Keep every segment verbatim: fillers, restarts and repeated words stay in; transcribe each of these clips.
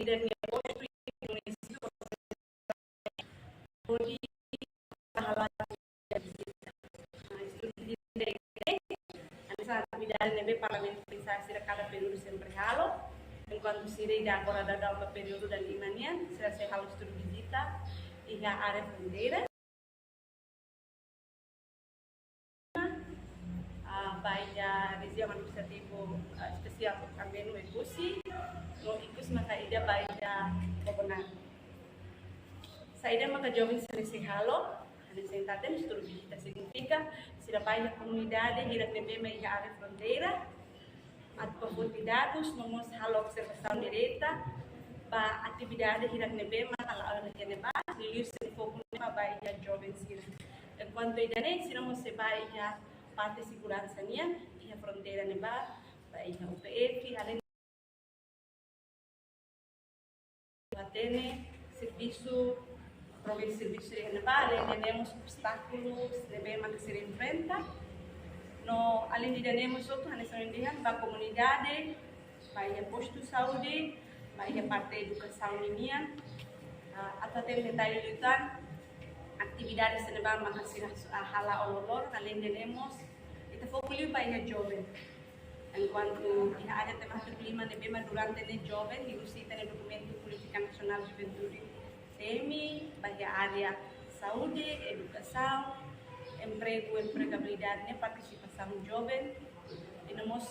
ida-ne'e postu Indonézia hodi hala'o vizita. Nah, estudu vizita ne'e, hanesan atividade ne'ebé Parlamentu Foinsa'e sira kada períodu sempre halo, enkuantu sira ida agora daudaun ba períodu dalima nian, sira sei halo estudu vizita iha área fronteira. Ah, ba iha rejiaun administrativu, ah, espesiál Ambeno Oekusi, no ikus maka ida ba iha Bobonaro. Saida maka joven sira sei halo, hanesan ita hatene estudu vizita signifika sira bá iha komunidade hirak ne'ebé mak iha área fronteira, atu foti dadus, no mós halo observasaun direta ba atividade hirak ne'ebé mak hala'o iha ne'ebá, liuliu sira-nia foku ne'e mak ba iha joven sira. Enkuantu ida-ne'e, sira mós sei bá iha parte seguransa nian, iha fronteira ne'ebá, ba iha U P F, além hatene servisu, provee servisu iha ne'ebá, além de ne'e mós obstákulus ne'ebé mak sira enfrenta. No além de ne'e mós hotu hanesan ohin dehan ba komunidade, ba iha postu saúde, ba iha parte edukasaun nian. Ah, atu hatene detalle liután atividade sira ne'ebé mak sira, ah, hala'o loroloron, além de ne'e mós ita foku liu ba iha joven. Enkuantu iha área temátiku lima ne'ebé mak durante ne'e joven, liuhusi ita-nia dokumentu Polítika Nasionál Juventude temi, ba iha área saúde, edukasaun, empregu, empregabilidade, ne'e partisipasaun joven, i no mós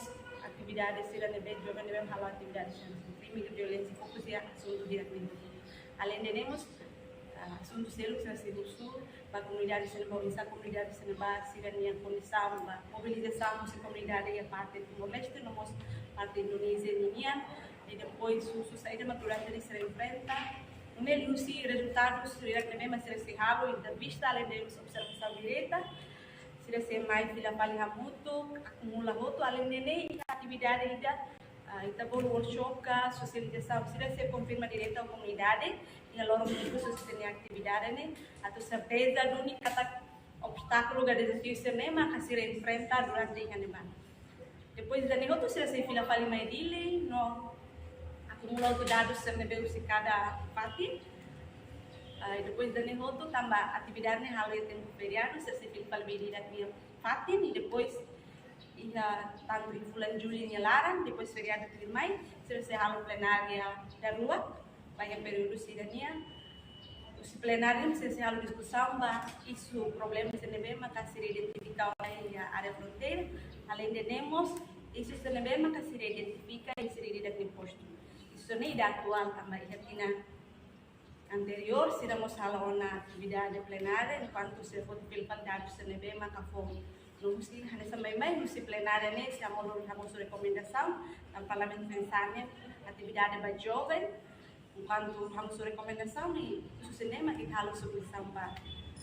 atividade sira ne'ebé joven ne'ebé hala'o atividade sira, krime ka violénsia, fokus iha asuntu hirak ne'e. Além de ne'e mós, ah, asuntu seluk sira sei husu ba komunidade sira ne'ebá, oinsá komunidade sira ne'ebá, sira-nia kondisaun ba mobilizasaun husi komunidade iha parte Timor-Leste, no mós parte Indonézia ninian, i depois husu saida mak durante ne'e sira enfrenta. Nune'e liuhusi rezultadus sira ne'ebé mak sira sei halo, entrevista, além de observasaun direta, sira sei mai fila fali hamutuk, akumula hotu, além de ne'e, iha atividade ida, ah, ita bolu workshop ka sosializasaun, sira sei konfirma direta ho komunidade iha loron ke husu sira-nia atividade ne'e, atu serteza duni katak obstákulu ka dezafiu sira ne'e maka sira enfrenta durante iha ne'ebá. Depois ida-ne'e hotu sira sei fila fali mai Dili, no akumula hotu dadus sira ne'ebé husi kada fatin. Ah, depois ida-ne'e hotu tanba atividade ne'e halo iha tempu feriadu, sira sei fila fali mai Dili nia fatin, i depois iha tantu iha fulan Jullu nia laran, depois feriadu tuirmai, sira sei halo plenária daruak, ba iha períodu sira-nian. Husi plenária ne'e sira sei halo diskusaun ba isu problema sira ne'ebé maka sira identifika ona iha área fronteira, além de ne'e mós isu sira ne'ebé maka sira identifika iha sira ida-idak nia postu. Isu ne'e ida atuál tanba iha tinan anteriór, sira mós halo ona atividade plenária, enkuantu sira foti fila fali dadus sira ne'ebé maka foun. No husi, hanesan baibain husi plenária ne'e, sira hamosu, hamosu rekomendasaun, tanba Parlamentu Foinsa'e nia atividade ba joven, enkuantu hamosu rekomendasaun ne'e, husi ne'e mak ita halo submisaun ba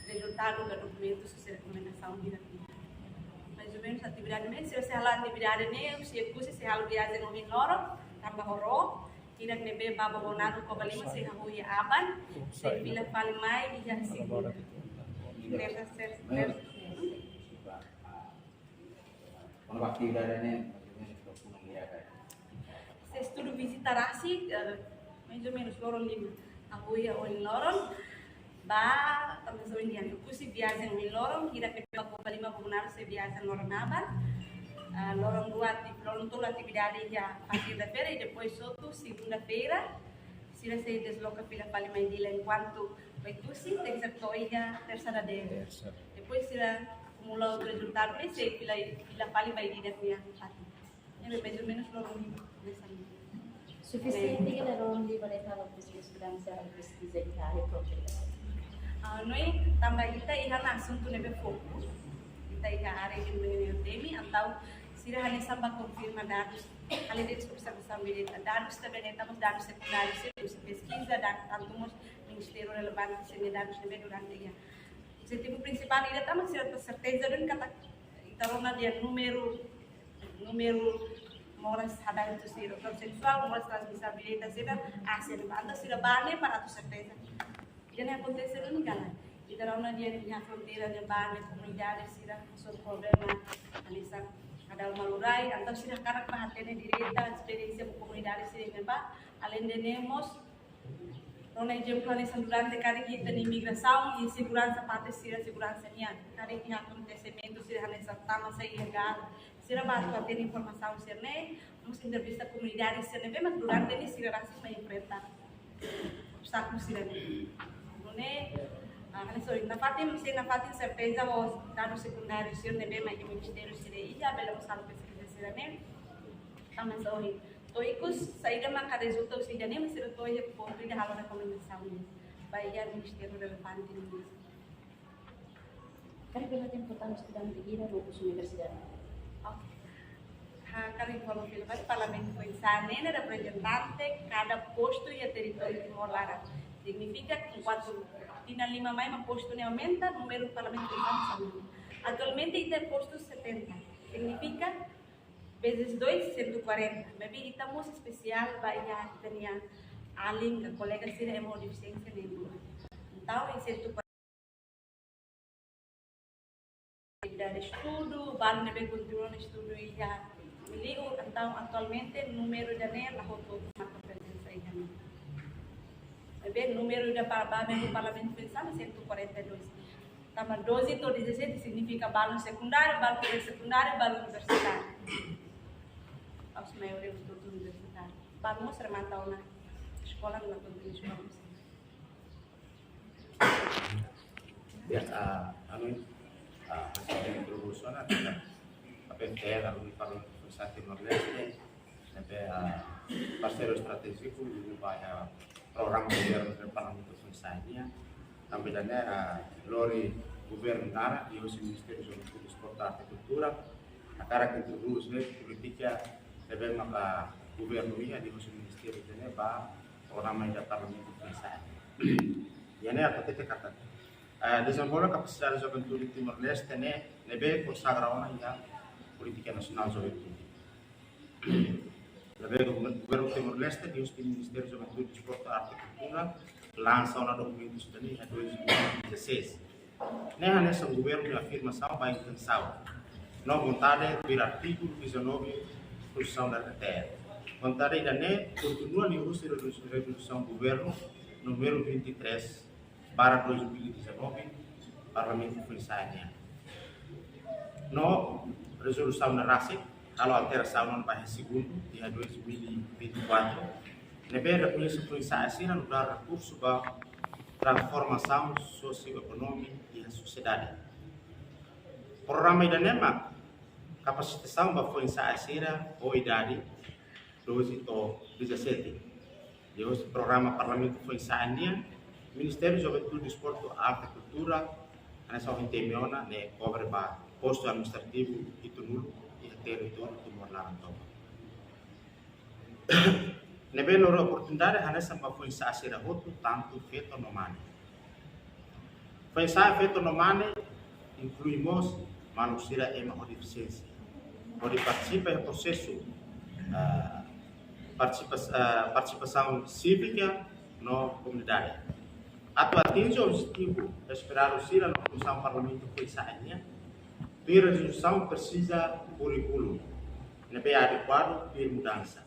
rezultadu ka dokumentu husi rekomendasaun hirak ne'e. Mais ou menus atividade ne'e, sira sei halo atividade ne'e, husi Oekusi sei halo viajen ohin loron, tanba horiseik, hirak ne'ebé ba Bobonaro Covalima sei hahú iha aban, sei fila fali mai iha segunda. Tersa, tersa, tersa. Kona-ba atividade ne'e, mais ou menus, kona-ba ida ka? Se estudu vizita rasik, eh, mais ou menus loron lima. Hahú iha ohin loron, ba, tanba hanesan ohin dehan, husi viajen ohin loron, hirak ne'ebé ba Covalima, Bobonaro sei viajen loron aban. Ah, loron rua ati-, loron tolu atividade iha fatin da feira, i depois hotu segunda-feira, sira sei desloka fila fali mai Dili, enkuantu Oekusi tenke ser to'o iha tersa dadeer. Tersa. Depois sira akumula hotu rezultadu ne'e sei fila, fila fali ba ida-idak nia fatin. Ne'ebé mais ou menus loron lima, hanesan ne'e. Sufisiente ka la loron lima ne'e halo peskiza, durante halo peskiza iha área fronteira? Ah, no, i tanba ita iha ona asuntu ne'ebé fokus. Ita iha área ida ne'ebé temi, entaun sira hanesan bá konfirma dadus, além de observasaun direta, dadus também, ita mós dadus sekundáriu, husi peskiza, dan tantu mós ministériu relevante sira-nia dadus ne'ebé durante iha. Objetivu prinsipál ida tanba sira atu serteza duni katak ita rona dehan númeru, númeru moras hada'et husi relasaun seksuál, moras transmisivel direta sira, ah, sira bá, entaun sira bá ne'e para atu serteza. Ida-ne'e akontese duni ka lae? Ita rona dehan iha fronteira ne'ebá ne'e komunidade sira hasoru problema, hanesan hadau malu-rai, entaun sira hakarak bá hatene direta esperiénsia ba komunidade sira ne'ebá, Alende ne'e mós, rona ezemplu hanesan durante karik ita-nia imigrasaun i seguransa, parte sira seguransa nian. Karik iha akontesimentu sira hanesan tama sai ilegal, sira bá atu hatene informasaun sira-ne'e, mós entrevista komunidade sira ne'ebé mak durante ne'e sira rasik mai enfrenta obstákulu sira-ne'e. Nune'e, ah, hanesan ohin nafatin, sei nafatin serteza ho dadus sekundáriu sira ne'ebé mak ministériu sira iha, bele mós halo peskiza sira-ne'e. Tanba sá ohin, to'o ikus saida maka rezultadu sira-ne'e, mós sira to'o iha pontu ida halo rekomendasaun ba iha ministériu relevante nian. Karik bele hateten importánsia estudante ida no husi universidade. Oke. Ah, karik informa fila fali, Parlamentu foin-sa'e ne'e reprezentante kada postu iha territóriu Timor laran. Signifika kuandu tinan lima mai mak postu ne'e aumenta, númeru Parlamentu foin-sa'e aumenta. Atualmente ita postu setenta. Signifika vezes dois, cento e quarenta. Maibé ita mós espesiál ba iha ita-nia alin ka kolega sira ema ho defisiénsia ne'e duni. Entaun, iha cento e quarenta atividade estudu, balu ne'ebé kontinua estudu iha li'ur, entaun atualmente númeru ida-ne'e la hotu-hotu marka prezensa iha ne'e. Maibé númeru ida para ba membru Parlamentu foin-sa'e cento e quarenta e dois. Tanba doze to'o dezassete signifika balu sekundáriu, balu pré-sekundáriu, balu universitáriu. Aos maioria hotu-hotu universitáriu. Balu mós remata ona eskola, la kontinua eskola. Ya, ah, anu, ah, hanesan introdusaun, ah, P P L, anu, Parlamentu Foin-sa'e Timor-Leste, ne'ebé, ah, parseiru estratéjiku, liuliu ba iha programa governu ne'ebé Parlamentu foin-sa'e nian. Tanba ida-ne'e, ah, lori governu naran, liuhusi Ministériu Juventude, Desportu, Arte, Kultura, hakarak introdús ne'e polítika ne'ebé maka governu iha, liuhusi ministériu ida-ne'e ba programa ida Parlamentu foin-sa'e. Ida-ne'e atu hatete katak, eh, dezenvolve kapasidade juventude Timor-Leste ne'e, ne'ebé konsagra ona iha Polítika Nasionál Juventude. Ne'ebé governu Timor-Leste, liuhusi Ministériu Juventude, Desportu, Arte, Kultura, lansa ona dokumentu ida-ne'e iha dois mil e dezasseis. Ne'e hanesan governu nia afirmasaun ba intensaun no vontade tuir artigu dezanove Konstituisaun da R D T L. Vontade ida-ne'e kontinua liuhusi rezolu-, rezolusaun governu númeru vinte e três barra dois mil e dezanove, Parlamentu foin-sa'e nian. No rezolusaun ne'e rasik halo alterasaun ona ba iha segundu, iha dois mil e vinte e quatro, ne'ebé rekoñese foin-sa'e sira nu'udar rekursu ba transformasaun sosioekonómika iha sosiedade. Programa ida-ne'e mak kapasitasaun ba foin-sa'e sira ho idade doze to'o dezassete. Liuhusi programa Parlamentu foin-sa'e nian, Ministériu Juventude, Desportu, Arte, Kultura, hanesan ohin temi ona, ne'e kobre ba postu administrativu hitunulu iha territóriu Timor laran tomak. Ne'ebé lori oportunidade hanesan ba foin-sa'e sira hotu, tantu feto no mane. Foin-sa'e feto no mane inklui mós maluk sira ema ho defisiénsia, hodi partisipa iha prosesu, ah, partisipa-, ah, partisipasaun sívika no komunidade. Atu atinje objetivu esperadu sira no funsaun Parlamentu foin-sa'e nian, tuir rezolusaun presiza kurríkulu ne'ebé adekuadu tuir mudansa,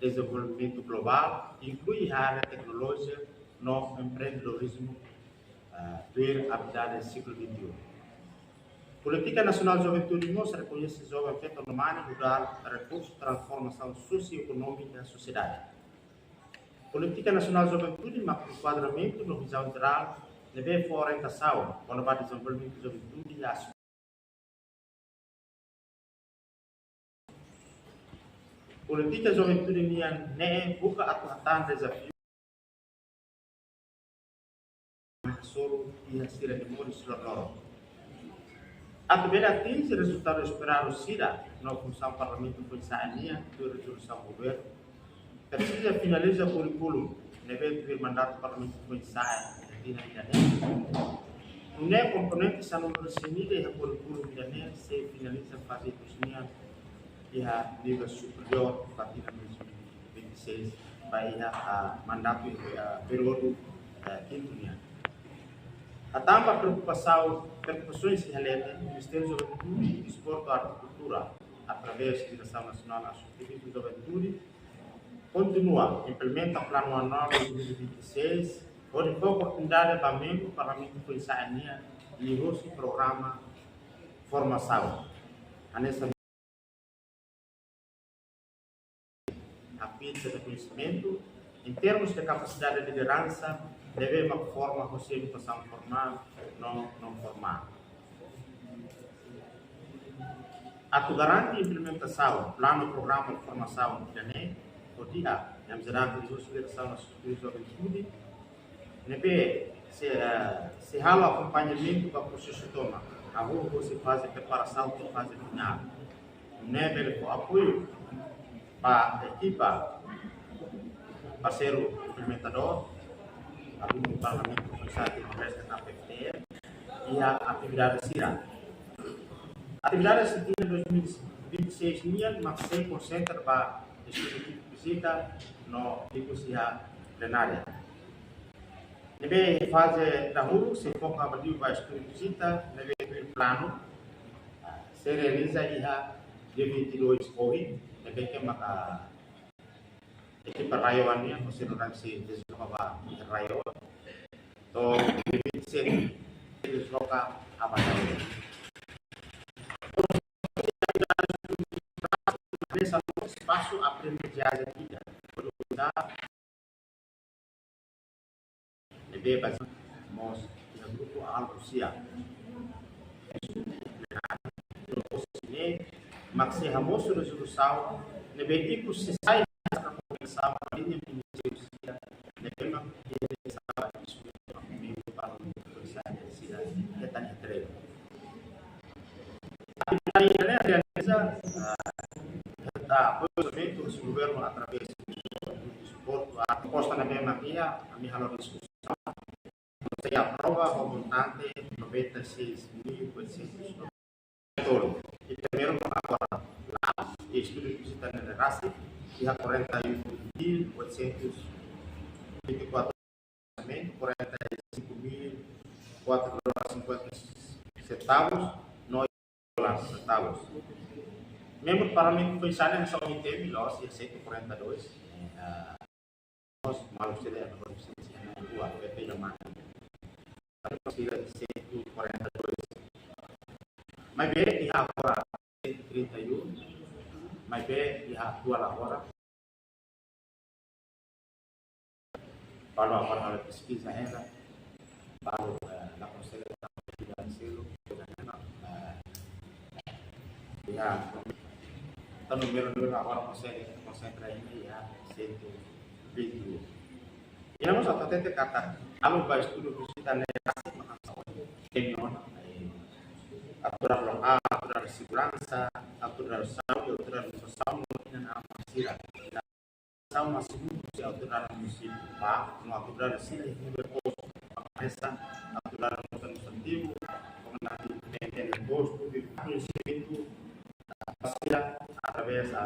dezenvolvimentu globál, inklui área teknolojia no empreendedorizmu, ah, tuir abilidade século vinte e um. Polítika Nasionál Juventude mós rekoñese joven feto no mane nu'udar rekursu transformasaun sosioekonómika sosiedade. Polítika Nasionál Juventude mak enkuadramentu no vizaun jerál ne'ebé fó orientasaun kona-ba dezenvolvimentu juventude iha Polítika juventude nian ne'e buka atu hatán dezafiu hasoru iha sira-nia moris loroloron. Atu bele atinje rezultadu esperadu sira no funsaun Parlamentu foin-sa'e nian tuir rezolusaun governu, presiza finaliza kurríkulu ne'ebé tuir mandatu Parlamentu foin-sa'e iha tinan ida-ne'e. Nune'e komponente sanulu-resin-ida iha kurríkulu ida-ne'e sei finaliza faze ikus nian iha nivel superiór ba tinan dois mil e vinte e seis, ba iha, ah, mandatu, ah, períodu, ah, kintu nian. Hatán ba preokupasaun, preokupasoens iha leten, Ministériu Juventude, Desportu, Arte, Kultura, através Diresaun Nasionál Asosiativu Juventude, kontinua implementa Planu Anuál dois mil e vinte e seis, hodi fó oportunidade ba membru Parlamentu Foinsa'e nian liuhosi programa formasaun. Hanesan apita de koñesimentu, em termos de kapasidade de lideransa, ne'ebé mak forma husi edukasaun formál no não formál. Atu garante implementasaun planu programa formasaun ida-ne'e, hodi a M Z A, Komisaun Selesaun Institutu Juventude, ne'ebé sei, eh, sei halo akompañamentu ba prosesu tomak, hahú husi faze preparasaun to'o faze finál. Ne'ebé fó apoiu ba ekipa parseiru implementadór, alun Parlamentu Foinsa'e Timor-Leste, K P F T L, iha atividade sira. Atividade sira iha dois mil e vinte e seis nian mak sei konsentra ba estudu vizita no ikus iha plenária. Ne'ebé faze dahuluk sei foka ba liu ba estudu vizita, ne'ebé tuir planu, ah, sei realiza iha dia vinte e dois ohin, ne'ebé ke maka ekipa RAEOA nian, Konsellu RAEOA sei desloka ba iha RAEOA. To'o dia vinte e sete sei desloka ba RAEOA. Hanesan espasu aprendizajen ida. Ne'ebé bazeia mós iha grupu alvu sira. Ne'e mak sei hamosu rezolusaun ne'ebé ikus sei sai ba liña ministériu sira, ne'ebé mak iha dezenvolvimentu para sira hetan entrega. Atividade ne'e realiza, ah, hetan apoiu husi governu através de suportu, a proposta ne'ebé mak iha, ami halo diskusaun, sei aprova ho montante noventa e seis mil oitocentos e tolu. I primeiru agora, la, estudu vizita ne'e rasik, iha quarenta e um mil oitocentos e vinte e quatro, quarenta e cinco mil quatro dólares cinquenta centavos, no dólares centavos. Membru Parlamentu Foinsa'e nian só tem mil, iha cento e quarenta e dois. Ah, nós, malu sira, nós, sira, na rua, P P da Mata. Nós, sira, cento e quarenta e dois. Maibé iha agora cento e trinta e um. Maibé iha atuál agora. Balu agora halo peskiza hela. Balu, eh, la konsege, eh, iha, entaun númeru, númeru agora konsege, konsentra ainda iha cento e vinte e um. I mós atu hatete katak, atu ba estudu vizita ne'e rasik mak hanesan ohin. Tem ona, eh, autoridade lokál, autoridade seguransa, autoridade saúde, autoridade edukasaun, no inan-aman sira. Autoridade saúde, husi autoridade munisípiu, ba, no autoridade sira iha nivel postu, hanesan autoridade administrativu, komunidade independente postu, de koñesimentu, ah, ba sira através da